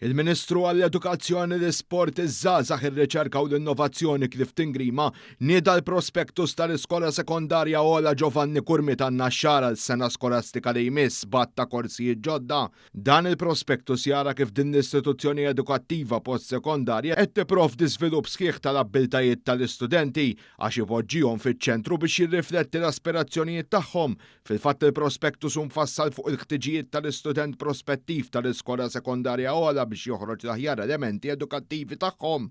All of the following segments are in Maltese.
Il-Ministru għall-Edukazzjoni, l-Isport, iż-Żgħażagħ, ir-Riċerka u l-Innovazzjoni Clifton Grima nieda l-prospektus tal-Iskola Sekondarja Ogħla Giovanni Curmi tan-Naxxar għal sena skolastika li jmiss b'għadd ta' korsijiet ġodda. Dan il-prospektus jara kif din l-istituzzjoni edukattiva post-sekondarja qed tipprovdi żvilupp sħiħ tal-abbiltajiet tal-istudenti għax ipoġġihom fiċ-ċentru biex jirrifletti l-aspirazzjonijiet tagħhom. Fil-fatt il-prospektus hu mfassal fuq il-ħtiġijiet tal-istudent prospettiv tal-iskola sekondarja ogħla biex joħroġ l-aħjar elementi edukattivi tagħhom.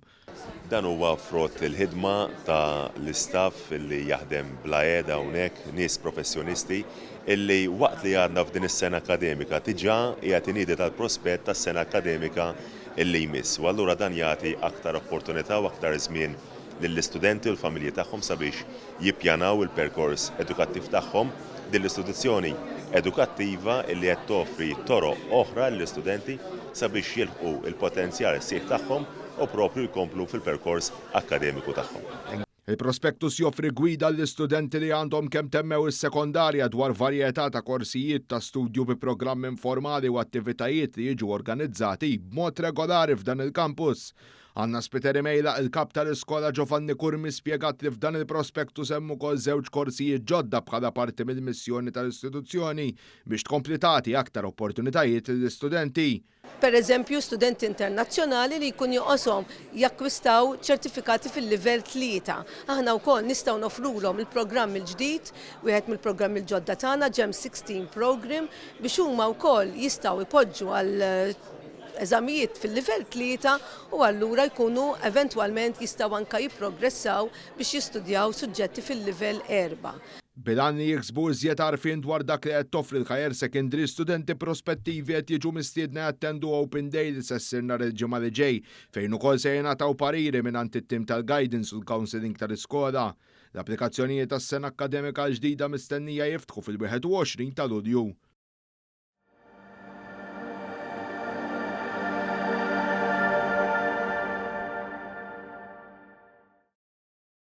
Dan huwa frott il-ħidma ta' l-istaff li jaħdem bla heda hawnhekk, nies professjonisti illi waqt li għadna f'din is-sena akkademika diġà qiegħed iniedi tal-prospett tas-sena akkademika illi jmiss. U allura dan jagħti aktar opportunità u aktar żmien lill-istudenti u l-familji tagħhom sabiex jippjanaw il-perkors edukattiv tagħhom. Din l-istituzzjoni edukattiva illi qed toffri toroq oħra lill-istudenti sabiex jilħqu l-potenzjal sħiħ tagħhom u proprju jkomplu fil-perkors akkademiku tagħhom. Il-prospektus joffri gwida lill-istudenti li għandhom kemm temmew is-sekondarja dwar varjetà ta' korsijiet ta' studju bi programmi informali u attivitajiet li jiġu organizzati b'mod regolari f'dan il-kampus. Anna Spiteri Mejlaq, il-Kap tal-Iskola Giovanni Curmi spjegat li f'dan il-prospektus hemm ukoll żewġ korsijiet ġodda bħala parti mill-missjoni tal-istituzzjoni biex tkompli tagħti aktar opportunitajiet lill-istudenti. Per eżempju, studenti internazzjonali li jkun joqoshom jakkwistaw ċertifikati fil-livell 3. Aħna wkoll nistgħu noffrulhom il-programm il-ġdid, wieħed mill-programmi l-ġodda tagħna, GEM 16 Program, biex huma wkoll jistgħu jpoġġu għal eżamijiet fil-livell 3 u allura jkunu eventwalment jistgħu anke jipprogressaw biex jistudjaw suġġetti fil-livell 4. Bil-għan li jiksbu iżjed għarfien dwar dak li qed toffri l-Higher Secondary, studenti prospettivi qed jiġu mistiedna jattendu Open Day li se ssir nhar il-Ġimgħa li ġej, fejn ukoll se jingħataw pariri mingħand it-tim tal-guidance u l-counselling tal-iskola. L-applikazzjonijiet għas-sena akkademika l-ġdida mistennija jiftħu fil-21 ta' Lulju.